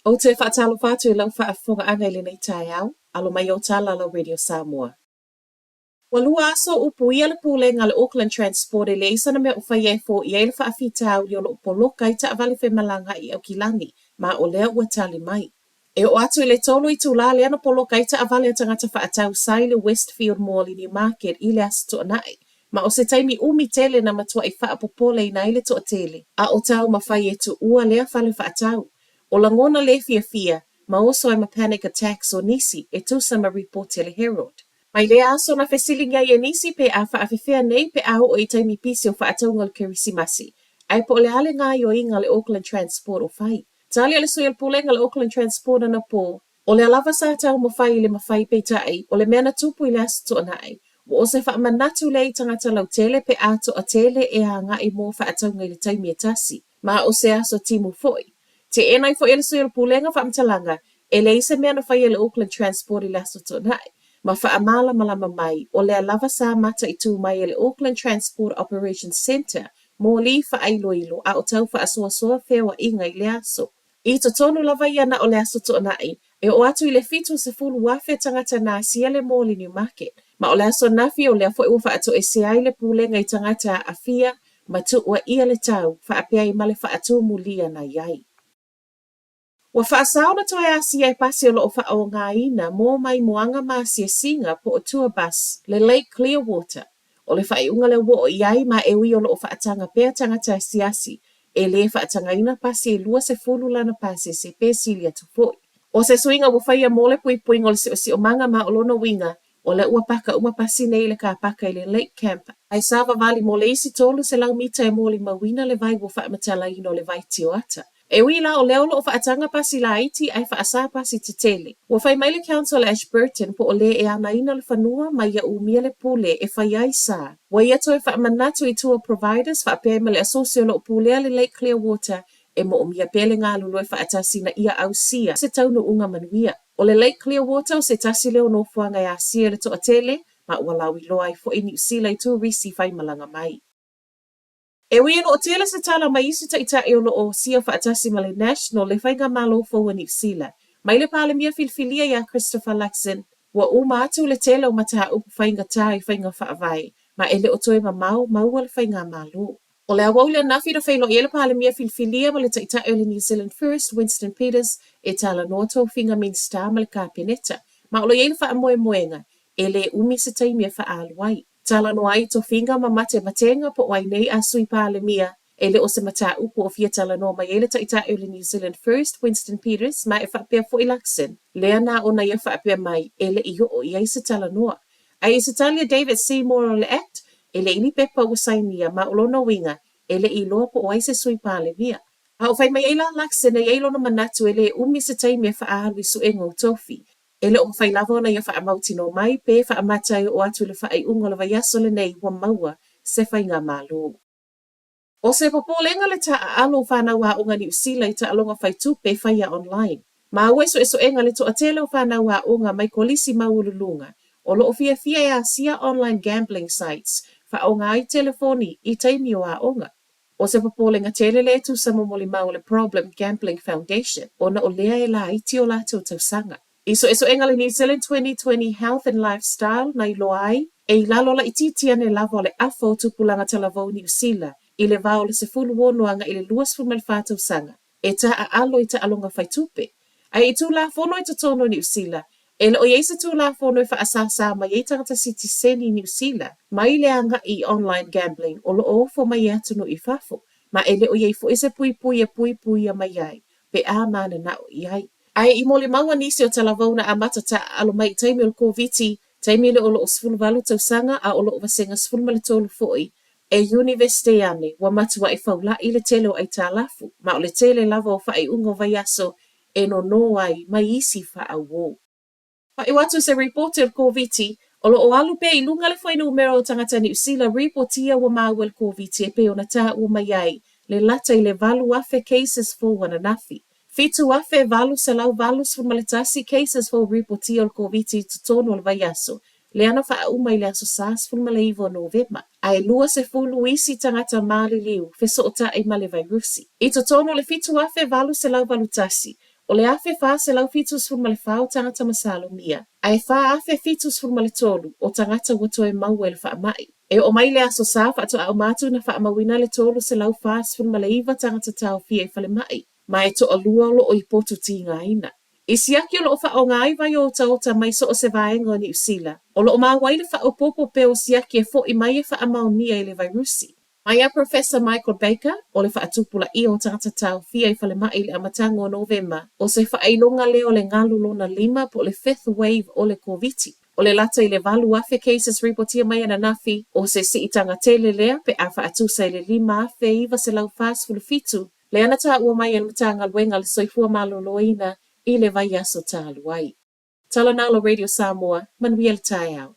Ou te faatalofa atu i lau faafofogaaga i lenei taeao, alo mai ou tala lau Radio Samoa. Ua lua aso o upuia le pulega a le Auckland Transport e leai sana mea o faia e foia ai le faafitauli o lo o poloka ai taavale femalagaai i Aukilani, ma o lea ua tali mai. E oo atu i le tolu itulā lea na poloka ai taavale a tagata faatau sa i le Westfield Mall i Newmarket i le Aso Toonai, ma o se taimi umi tele na matuaʻi faapopoleina ai le toatele, a o taumafai e tuua lea fale faatau. O lagona le fiafia, ma oso ai ma panic attacks o nisi, e tusa ma ripoti a le Herald. Mai lea aso na fesiligia ai e nisi pe a faafefea nei pe a oo i taimi pisi o faatauga o le Kerisimasi, ae po o le a le gaoioiga a le Auckland Transport o fai. Tali a le sui o le Pulega a le Auckland Transport anapo, O lea lava sa taumafai i le mafai peitai, o le mea na tupu i le Aso Toonai, ua o se faamanatu lea i tagata lautele pe a toatele e agai mo faatauga i le taimi e tasi, ma o se aso timu foi. Teena ai foi e le sui o le Pulega faamatalaga, e leai se mea na faia e le Auckland Transport i le Aso Toonai, ma faamalamalama mai, o lea lava sa mataitu mai e le Auckland Transport Operations Centre moli faailoilo a o tau faasoasoa feoaiga i le aso. I totonu lava ia na o le Aso Toonai, e oo atu i le 70,000 tagata na asia le mall i Newmarket. Ma o le aso anafi o lea foi ua faatoesea ai le pulega i tagata aafia ma tuuaia le tau faapea ai ma le faatumulia na i ai. Ua faasao na toe asia e pasi o lo o faaaogaina mo maimoaga ma asiasiga po o tour bus le Lake Clearwater. O le faaiuga lea ua oo i ai ma e ui o lo o faataga pea tagata asiasi e lē faatagaina pasi e 20 lana pasese pe sili atu foi. O se suiga ua faia mo le puipuiga o le siosiomaga ma o lona uiga, o lea ua paka uma pasi nei i le kāpaka i le Lake Camp ae savavali mo le isi 300 mita e molimauina le vai ua faamatalaina o le vai tioata. E ui la o lea o lo o faataga pasi laiti ae faasa pasi tetele. Ua fai mai le Council a Ashburton po o lē e anaina le fanua ma ia umia le pule e fai ai sa. Ua ia toe faamanatu i tour providers faapea ai ma le asosi o lo o pulea le Lake Clearwater e moomia pea le galulue faatasi ina ia ausia se taunuuga manuia. O le Lake Clearwater o se tasi lea o nofoaga e asia e le toatele ma ua lauiloa ai foi Niu Sila i turisi faimalaga mai. E ui e lo o tele se tala mai isi taitai o lo o sia faatasi ma le National le faigamalo fou a Niu Sila, mai le Palemia filifilia iā Christopher Luxon, ua uma atu le tele o mataupu faigata i faiga faavae ma e le o toe mamao maua le faigamalo. O le aoauli anafi na feiloai ai le Palemia filifilia ma le taitai o le New Zealand First, Winston Peters, e talanoa tofiga Minisita ma le Kapeneta, ma o lo o i ai le faamoemoega e lē umi se taimi e faaalu ai. Talanoa ai i tofiga ma matematenga po o ai nei a Sui Palemia, e le o se mataupu o fia talanoa mai ai le Taitai o le New Zealand First, Winston Peters, ma e faapea foi Luxon, lea na ona ia faapea mai e le i oo i ai se talanoa. Ae i se tali a David Seymour o le Act, e leai ni pepa ua sainia ma o lona uiga e le i iloa po o ai se Sui Palemia. A o fai mai ai la Luxon e i ai lona manatu e le umi se taimi e faaalu i suega o tofi, E le o mafai lava ona ia faamautinoa mai pe faamata e oo atu i le faaiuga o le vaiaso lenei ua maua se faigamalo. ʻO se popolega le taaalo o fanau aoga Niu Sila i taaloga faitupe faia online. Maua i suesuega le toatele o fanau aoga mai kolisi maualuluga o lo o fiafia e asia online gambling sites faaaoga ai telefoni i taimi o aoga. ʻO se popolega tele lea e tusa ma molimau a le Problem Gambling Foundation ona o lea e laiti o latou tausaga. I suesuega le New Zealand 2020 Health and Lifestyle na iloa ai, e i lalo laitiiti ane lava o le afa o tupulaga talavou i Niu Sila i le va o le 16 agai i le 24 tausaga e taaalo i taaloga faitupe. Ae i Tulafono i totonu o Niu Sila, e le o i ai se Tulafono e faasāsā mai ai tagata sitiseni i Niu Sila mai le agai i online gambling o lo o ofo mai e atunuu i fafo, ma e le o i ai foi se puipui e puipuia mai ai pe a mananao i ai. Ae i molimau a nisi o talavou na amata taaalo mai i taimi o le Koviti, taimi lea o lo o 18 tausaga a o lo o vasega 13 foi, E Iunivesite ane, ua matuaʻi faulaʻi le tele o aitalafu, ma o le tele lava o faaiuga o vaiaso e nonō ai mai isi faaauō. Faaiu atu se ripoti o le Koviti, o lo o alu pea i luga le fuainumera o tagata Niu Sila ripotia ua māua i le Koviti e pei ona tāua mai ai le lata i le 8,000 cases fou ananafi. 7,881 cases fou ripotia o le Koviti i totonu o le vaiaso lea na faauma i le aso Sa 19 o Novema, ae 20 isi tagata maliliu fesootai ma le vairusi. I totonu o le 7,881, O le 1,474 o tagata masalomia, ae 4,073 o tagata ua toe maua i le faamai. E oo mai i le Aso Sa faatoa uma atu ona faamauina le 349 tagata taofia i falemai, ma e toalua o lo o i potu tigaina. I siaki o lo o faaaoga ai vai otaota mai so o se vaega o Niu Sila, o lo o maua ai le faaopoopo pea o siaki e fo'i mai e faamaonia i le vairusi. Mai a Professor Michael Baker, o le faatupulaia o tagata taofia i falemai i le amataga o Novema, o se faailoga lea o le galu lona lima po o le fifth wave o le Koviti. O le lata i le 8,000 cases ripotia mai ananafi, o se siitaga tele lea pe a faatusa i le 5,947 lea na taua mai e le Matagaluega a le Soifua Maloloina i le vaiaso talu ai. Tala na o le Radio Samoa, manuia le taeao.